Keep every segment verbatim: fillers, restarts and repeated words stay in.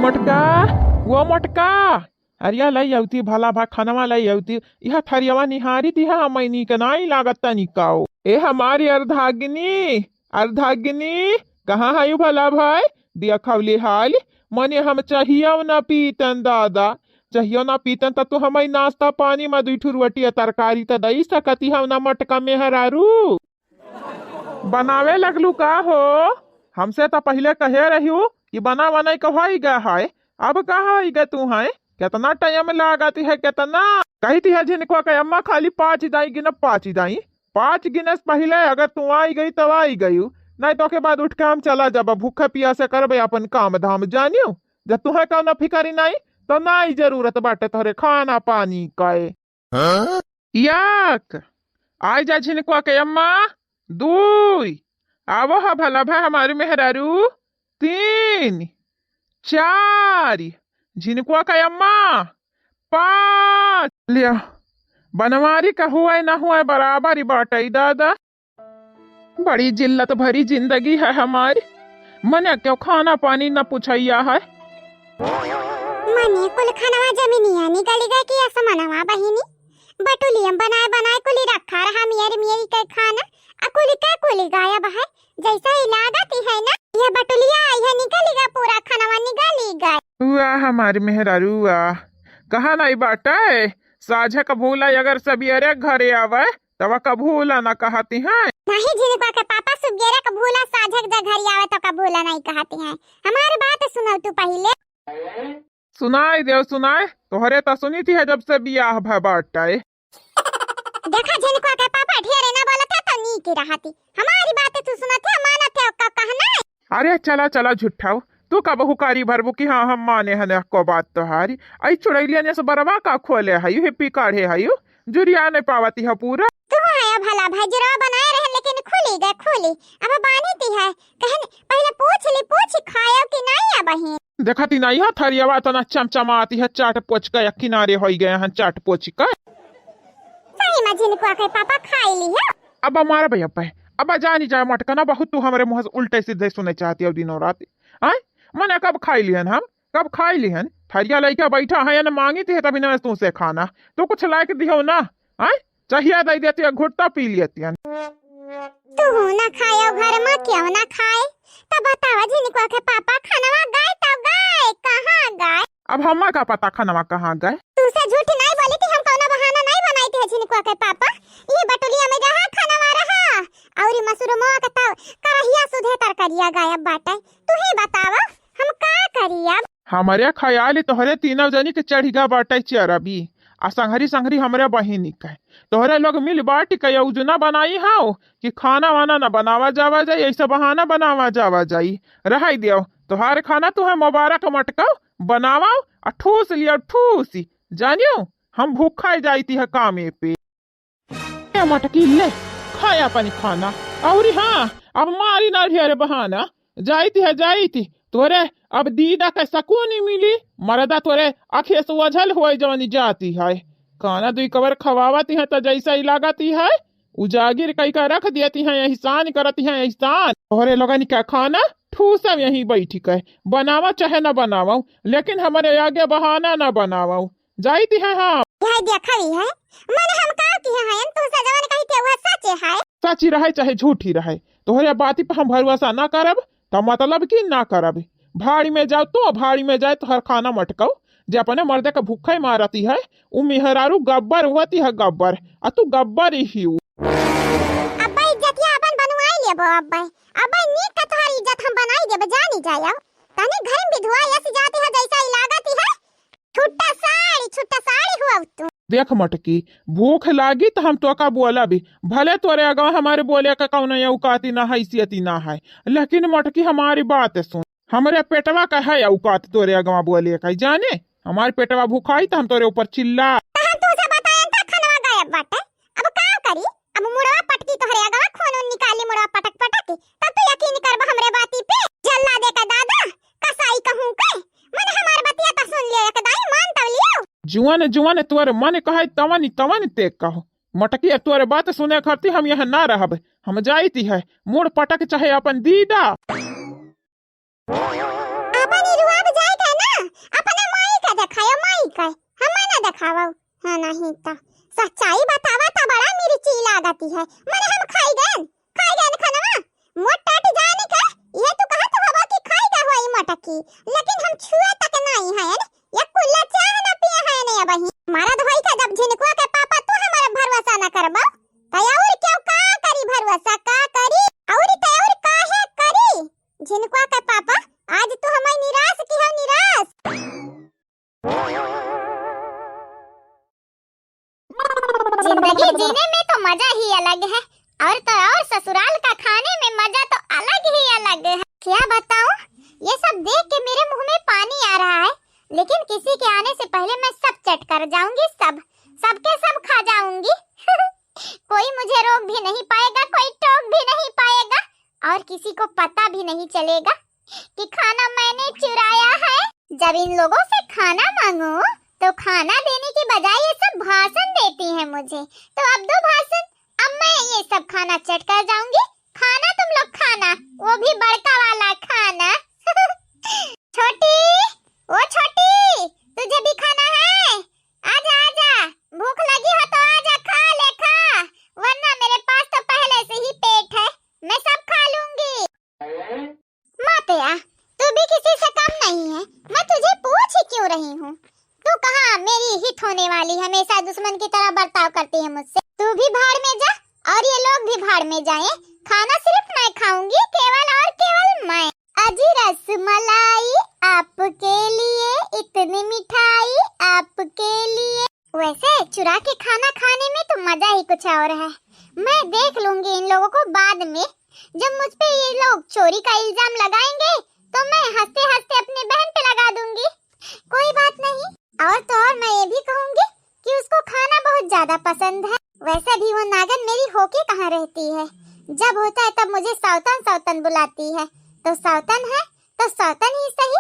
मोटका, वो मोटका, अरिया लई अउती, भला भा खनवा लई अउती। यह थरियवा निहारी दिहा, हमई नीक नाई लागत तनिकाओ। ए हमारी अर्धागिनी, अर्धागिनी, कहाँ हयू भला भाई? दिया खवली हाल, मने हम चाहियो न पीतन दादा, चाहियो न पीतन त तू हमई नाश्ता पानी मा दुई ठू रोटी आ तरकारी त दई सकती हव न मोटका मेहरारू। बनावे लगलू का हो? हमसे त पहिले कहे रह्यू कि बना बनाई कहवाई गा है, अब कहाँ आई गा तू है? केतना टाइम लागत है, केतना? कही थी है झिनकुआ के अम्मा खाली पाँच दाई गिनब, पाँच दाई, पाँच गिने से पहिले अगर तू आई गई तब आई गयू, नहीं तो के बाद उठ के हम चला जाबा, भूखे पियासे करबे अपन काम धाम जानियो। जब तुहे कौनो फिकरी नहीं तो नाई जरूरत बाटे तोहरे खाना पानी का। हाँ? याक, आई जा झिनकुआ के अम्मा, दुई, आवो ह भला भा हमारी मेहरारू, तीन, चार, झिनकुआ के अम्मा, पाँच। लिया, बनवारी का हुआ न हुआ बराबर ही बाटई दादा। बड़ी जिल्लत भरी जिंदगी है हमारी। मने क्यों खाना पानी न पुछैया है। मने कुल खानवा जमीनिया निकल गए कि असमनवा बहिनी। बटुलियम बनाए बनाए कुली रखा रहा मियर मियर के खाना। आ कुली का कुली गायब है। जैसा ही लागत ही है ना, यह बटुलिया आई है निकल गया पूरा खानवा निकल गया। वाह हमारी मेहरारू वाह। कहा नहीं बाटे। साझा का भूला अगर सबियरे घरे आवे, तब का भूला ना कहती हैं। नहीं झिनकुआ के पापा सुबेरे का भूला साझक जा घरी आवे तो का भूला नहीं कहती हैं। हमार बात सुनो तू पहिले। सुनाई देव सुनाई, तोहरे त सुनी थी है जब से बियाह भय बाटे। देखा झिनकुआ के पापा ढेरे ना बोलत है तो नीक रहती। हमारी बात तू सुनत है, मानत है का कहना है? अरे चला चला झुट्ठाऊ, तू का बहुकारी भरबू कि हाँ हम माने हन को बात तोहारी। आई चुड़ैलिया ने से बरवा का खोले है, यू हिप्पी काढ़े है, यू जुरिया नहीं पावती है पूरा। तू है भला भाई जुरवा बनाए रहे लेकिन खुली गए खुली। अब बानी ती है कहन पहले पूछ ली पूछ खायो कि नहीं अब ही। देखा ती नहीं है थरियावा तना चमचमाती है चाट पोच का या किनारे होई गए हैं चाट पोच का। सही में झिनकुआ के पापा खाई ली है। अब हमारा भैया पे अब जानी जाए मटकना बहुत तू हमारे मुँह से उल्टे सीधे सुने चाहती हो दिनों रात। आय मने कब खाई लिहन हम कब खाई लिहन। थरिया लइका बैठा है न मांगी थी तभी न तू से खाना तू कुछ लायक दिहो ना। आय चाहिए दे देती है घुट्टा पी लेती है। तू ना खायो घर में क्यों ना खाए? तब बतावा झिनकुआ के पापा खानवा गए तो गए कहाँ गए? अब हम्मा का पता खानवा कहाँ गए? तू से झूठ नहीं बोली थी हम कौनो बहाना नहीं बनाई थी झिनकुआ के पापा। ये बटुलिया में जहाँ खानवा रहा और मसूरमवा के ताव करहिया सुधे तरकरिया गायब बाटे। तू ही बतावा हम का करी अब? हमरे ख्याल तोहरे तीनों जनी के चढ़िगा बाटे चरबी। आ संघरी संघरी हमरे बहिनी के तोहरे लोग मिल बाटी के योजना बनाई हाउ कि खाना वाना न बनावा जावा जाई, ऐसा बहाना बनावा जावा जाई। रहाई दियो तोहार खाना तुहे मुबारक मटकाओ बनावाओ आ ठूस लियो ठूसी। जानियो हम भूखा जाई ती है कामे पे। ए मटकी ले खाया पानी खाना। और हाँ अब मारी ना ढेर बहाना। जाई ती है जाई ती तोरे अब दीदा के सकून ही मिली। मरदा तोरे आँखें से ओझल होए जवानी जाती है। खाना दुई कबर खवावती है तो जैसा ही लागती है उजागिर कई का रख देती है एहसान करती है एहसान। तोहरे लोगन का खाना ठूसम यहीं बैठी के बनावा चाहे ना बनावा लेकिन हमारे आगे बहाना ना बनावा। जाई ती है हाँ। यह देखा ही है मन हम का की है हम तू सजवन कही के वह सच है। सच ही रहे चाहे झूठ ही रहे तोहरे बाती पर हम भरोसा ना करब तो मतलब कि ना करब। भाड़ी में जाओ तो भाड़ी में जाए तोहर खाना मटकाओ। जे अपने मर्दे के भूखे मारती है उ मेहरारू गब्बर होती है गब्बर। आ तू गब्बर ही हू। अब्बा इज्जतिया अपन बनवाई लेबो अब्बा। अब्बा नीक का तोहर इज्जत हम बनाई देब जानी जायो। तने घर में भी धुआ ऐसी जाती है जैसा ही लागती है। छुट्टा साड़ी छुट्टा साड़ी हुआ तू। देख मटकी भूख लागी तो हम तोका बोला भी भले तोरे अगवा हमारे बोले का कौनो औकाती ना हैसियती ना है। लेकिन मटकी हमारी बात सुन हमरे पेटवा का है औकात तोरे अगवा बोले का जाने। हमार पेटवा भुखाई त हम तोरे ऊपर चिल्ला। त हम तुमसे बतायन त खनवा गायब बाटे। अब का करी? अब मुड़वा पटकी तोहरे अगवा खून उन निकाली मुड़वा पटक पटक के। तब तू यकीन करब हमरे बाती पे। जल्ला दे का दादा कसाई कहूँ के। मन हमार बतिया त सुन लियो एक दाई मान तब लियो। जुअन जुअन तोर मन कहे तवन तवन ते कहो। मटकी तोर बात सुने खाती हम यहाँ ना रहब। हम जाइती है मुड़ पटक चाहे अपन दीदा। आपन ई रुआब जाए के ना, कहे, हम ना देखावो। हाँ, नहीं तो सच्चाई बतावा तो बड़ा मिर्ची लागती है। मने हम खाई गए, खाई गए खानवा। मोट टाट जाने का, ये तू कहत हवा कि खाई गए होई मटकी, लेकिन हम छुए तक नहीं है। ये कुल्ला चाह ना पिए है ने अबही। मरद होई का जब झिनकुआ के पापा तू हमारा भरोसा ना करबो, तो और क्यों का करी भरोसा, का करी? और तो और काहे करी? झिनकुआ के पापा, आज तू हमें निराश की हो, निराश। जिंदगी जीने में तो मजा ही अलग है, और तो और ससुराल का खाने में मजा तो अलग ही अलग है। क्या बताऊं, ये सब देख के मेरे मुंह में पानी आ रहा है, लेकिन किसी के आने से पहले मैं सब चट कर जाऊंगी, सब, सबके सब खा जाऊंगी। कोई मुझे रोक भी नहीं पाएगा, कोई टोक भी नहीं पाएगा, और किसी को पता भी नहीं चलेगा कि खाना मैंने चुराया है। जब इन लोगों से खाना मांगूं, तो खाना देने के बजाय ये सब भाषण देती हैं मुझे। तो अब दो भाषण, अब मैं ये सब खाना चट कर जाऊंगी। खाना तुम लोग खाना, वो भी बड़का वाला खाना। छोटी, ओ छोटी, तुझे भी खाना है? आजा, आजा, भूख लगी हो तो आजा, खा ले, खा, वरना मेरे पास तो पहले से ही पेट है, मैं सब खा लूंगी। माँ तेरा, तू भी किसी से कम नहीं है, मैं तुझे पूछ ही क्यों रही हूँ? तू कहाँ मेरी हित होने वाली, हमेशा दुश्मन की तरह बर्ताव करती है मुझसे। तू भी भाड़ में जा और ये लोग भी भाड़ में जाएं। खाना सिर्फ मैं खाऊंगी, केवल और केवल मैं। अजी रसमलाई आपके लिए, इतनी मिठाई आपके लिए। वैसे चुरा के खाना खाने में तो मजा ही कुछ और है। मैं देख लूंगी इन लोगों को बाद में। जब मुझ पे ये लोग चोरी का इल्जाम लगाएंगे तो मैं हंसते हंसते अपनी बहन पे लगा दूंगी। कोई बात नहीं। और तो और मैं ये भी कहूंगी कि उसको खाना बहुत ज्यादा पसंद है। वैसे भी वो नागन मेरी होके कहाँ रहती है, जब होता है तब मुझे सौतन सौतन बुलाती है। तो सौतन है तो सौतन ही सही।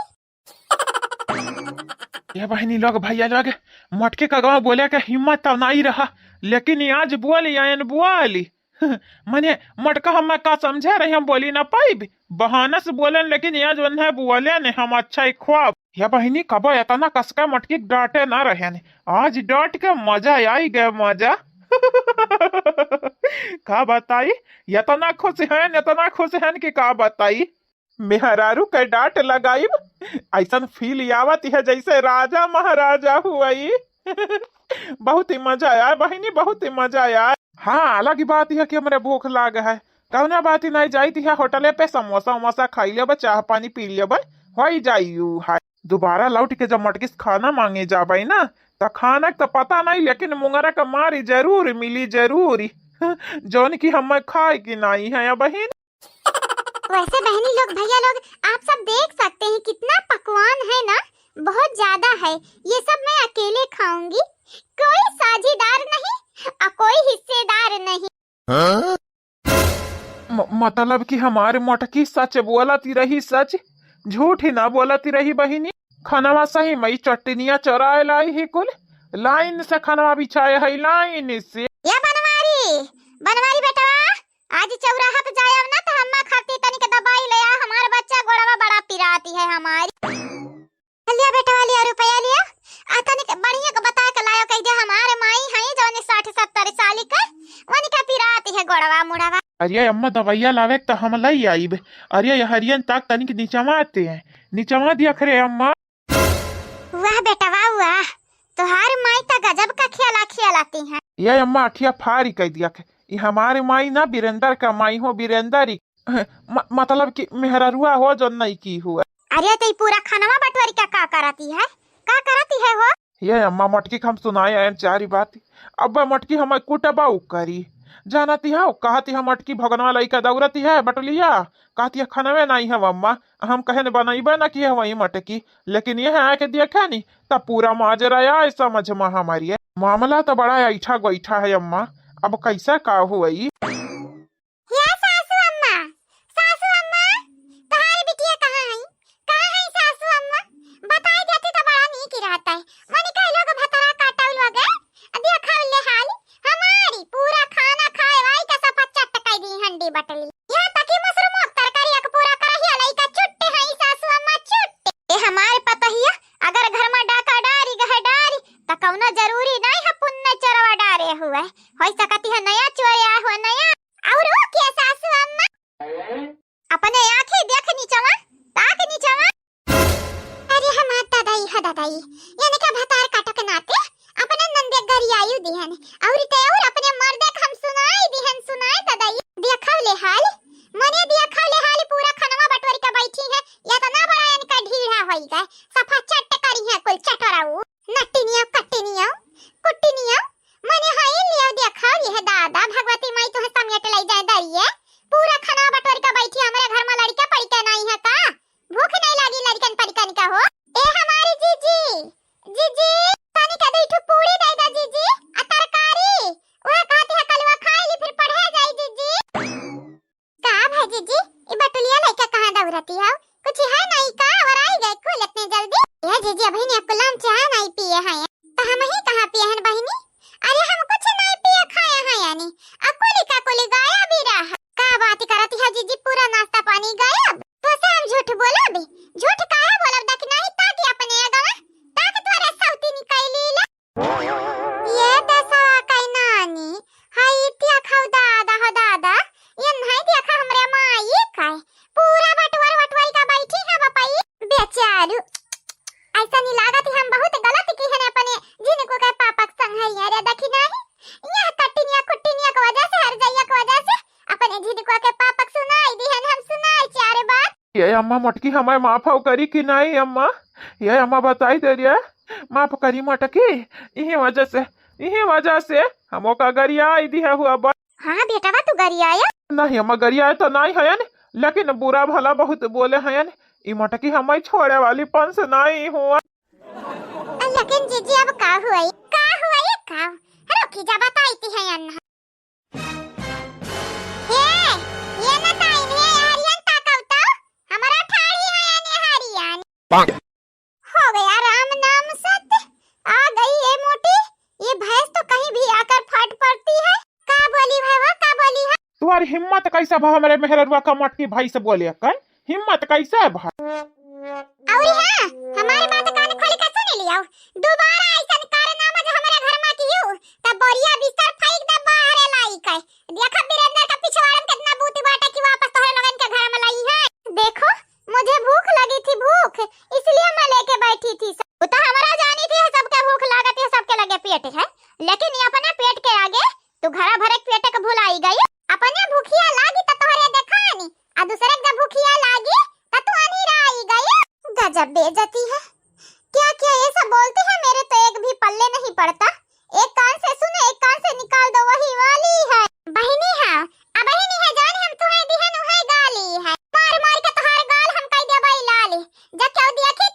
ये बहिनी लोग, भैया लोग, मटकी का गाँव बोले के हिम्मत तो नहीं रहा, लेकिन आज बोल आयन बोली। मने मटका हम का समझे रही, हम बोली ना पाइब, बहाना से बोलन, लेकिन आज उन्हें बोले ने हम अच्छा ही ख्वाब। ये बहिनी कबो इतना कसका मटकी डांटे ना रहे ने, आज डांट के मजा आई गए मजा। का बताई, इतना खुश हैं, इतना खुश हैं कि का बताई। मेहरारू के डांट लगाइब, ऐसन फील आवत है जैसे राजा महाराजा हुई। बहुत ही मजा आया बहिनी, बहुत ही मजा आया। हाँ, अलग ही बात है कि हमरे भूख लाग है, कौना बात ही नहीं, जाइत है होटले पे समोसा उमोसा खाई लेब, चाह पानी पी लेब, हो जाई है। दोबारा लौट के जब मटकी से खाना मांगे जाबे ना, त खाना के त पता नहीं, लेकिन मुंगरा का मारी जरूर मिली, जरूर। जौन की हमें खाए की नहीं है बहिन। वैसे बहनी लोग, भैया लोग, आप सब देख सकते हैं कितना पकवान है ना, बहुत ज्यादा है। ये सब मैं अकेले खाऊंगी, कोई साझीदार नहीं और कोई हिस्सेदार नहीं। हाँ? म-, मतलब कि हमारे मोटकी सच बोलती रही, सच, झूठ ही ना बोलती रही बहिनी। खानवा सही में चटनिया चोराए लाई ही कुल, लाइन से खानवा बिछाए है, लाइन से। या बनवारी, बनवारी बेटवा, आज चौराहा पे जायब ना तो हम्मा खातिर तनिक दवाई ले आ, हमार बच्चा गोड़वा बड़ा पिराती है हमारी। लिया बेटवा, लिया रुपया लिया, आ तनिक बढ़िया के बता के लायो, कह दे हमारे माई है जौन साठ सत्तर साल के, उनका पिराती है गोड़वा मुड़वा। अरे अम्मा, दवाइया लावे तो हम लई आइब। अरे ये हरियन ताक तनिक निचवा आते हैं, निचवा दिया खरे अम्मा। वाह बेटवा वाह, तोहार माई त गजब का खेला खेलाती हैं। ये अम्मा अखिया फारी कह दिया के, ये हमारे माई ना बीरेंदर का माई हो, बीरेंदर ही। म-, मतलब कि मेहररुआ हो जो नहीं की हुआ। अरे तो ये पूरा खानवा बटोरी का का करती है, का करती है हो? ये अम्मा मटकी के हम सुनाए आयन चारी बात। अब मटकी हम कुटबाऊ करी, जानती हो, कहती हम मटकी भगनवा लइका दौड़ती है बटलिया, कहती है खनवे नहीं है अम्मा, हम कहे न बनइबे न किए वही मटकी, लेकिन ये आके देखे नी तब पूरा माजरा आए समझ में हमारी। मामला तो बड़ा ऐठा गोइठा है अम्मा, अब कैसे का हुई? या सासू अम्मा, सासू अम्मा, तोहार बिटिया कहाँ है? कहाँ है सासू अम्मा? बताई देती तो बड़ा नीक रहता है। मने कह लोग भतरा काटल वगे, देखल ले हाल, हमारी पूरा खाना खाए वाई का सफा चट कई दी हंडी बटली। यहाँ तक कि मशरूम तरकारी एक पूरा करहिया लइका चुट्टे हैं सासू अम्मा, चुट्टे। ए हमारे पतहिया, अगर घर में डाका डारी गहे डारी, आई, यानी का भतार काटो के नाते अपने नंदे गरियाई दिहन, और ते और अपने मर्दे के हम सुनाई दिहन, सुनाई ददाई। देखा ले हाल, मने देखा ले हाल, पूरा खनवा बटोरी के बैठी है, इतना बड़ा इनका ढीढ़ा होई गए, सफा चट करी है कुल चटोराऊ। नटिनिया, कटिनिया, कुटिनिया, मने हई लियो देखा, यह दादा भगवती माई तुहे समेट लई जाए दरिये, पूरा खनवा बटोरी के बैठी, हमरे घर में लड़के पड़ी के नहीं है का? भूख नहीं लागी लड़कन परिकन का हो? ए हमारी जीजी, जीजी, तनी का दो ठो पूरी दे दा जीजी, आ तरकारी, वह कहती है कलवा खाई ली फिर पढ़े जाई जीजी। का भाई जीजी, ई बटुलिया लइका कहाँ दौड़ती हौ? कुछ है नहीं का? और आई गए कुल इतने जल्दी? ए जीजी, अभी ने कुलाम चाह नहीं पिए हैं, तो हम ही कहाँ पिए हैं बहिनी? अरे हम कुछ नहीं पिए खाए हैं यानी, आ कुली का कुली गायब ही रहा। का बात करती है जीजी, पूरा नाश्ता पानी गायब? तो से हम झूठ बोलब? झूठ काहे बोलब? देखी नहीं ताकि अपने अगवा, ताकि तोरे सौती निकाली ले। ये दसवा कई नानी, हाय इतिया खाऊ दादा हो दादा, ये नहीं देखा हमरे माई का, पूरा बटवर बटवर का बैठी है बपाई। बेचारू, ऐसा नहीं लागत है हम बहुत गलत की है अपने जिनको के पापक संग है यार, देखी नहीं, यह कटिनिया कुटिनिया की वजह से, हर जइया की वजह से अपने जिनको के पापक सुनाई दी है, हम सुनाई चार बार। ये अम्मा मोटकी हमें माफ हो करी कि नहीं अम्मा? ये अम्मा बताई दे रिया, माफ करी मोटकी, इही वजह से, इही वजह से हम ओका गरियाई दिया हुआ बा। हाँ बेटवा, तू गरियाया? नहीं अम्मा, गरियाए तो नहीं हयन, लेकिन बुरा भला बहुत बोले हयन। ई मोटकी हमें छोड़े वाली पंस नहीं हुआ। लेकिन जीजी अब का हुआ, का हुआ ये का? रुकी जा बताई ती है अन्न। ए, ये न ताइन है, हरियन ताकव तो, हमरा ठाड़ी है ने हरियन। हो गया राम नाम सत्य, आ गई ये मोटी, ये भैंस तो कहीं भी आकर फट पड़ती है। का बोली है वो, का बोली है? तुम्हारी हिम्मत कैसे भा हमरे मेहररुआ का मोटकी भाई से बोले कर? हिम्मत कैसे भा? और हाँ, हमारे बात कान खोल के सुन लियो, दोबारा ऐसन कारनामा जो हमारे घर में कियो, तब बोरिया बिस्तर फेंक दे बाहर लाई के। देखा वीरेंद्र का पिछवाड़न कितना बूती बाटे कि वापस तोहरे लोगन के घर में लाई है। देखो, मुझे भूख लगी थी, भूख, इसलिए मैं लेके बैठी थी। वो तो हमरा जानी थी, सबके भूख लागत है, सबके लगे पेट है, लेकिन ये अपने पेट के आगे तू घरा भरे पेट के भुलाई गई। अपने भूखिया लागी तो तोहरे देखानी, आ दूसरे के जब भूखिया लागी तो तू अनिराई गई। गजब बेइज्जती है, क्या क्या ये सब बोलते हैं, मेरे तो एक भी पल्ले नहीं पड़ता। एक कान से सुने, एक कान से निकाल दो, वही वाली है। बहिनी है, अब बहिनी है जान, हम तुम्हें दिहन उहे गाली है। मार मार के तोहार गाल हम कई देबई लाली। जब केहू देखी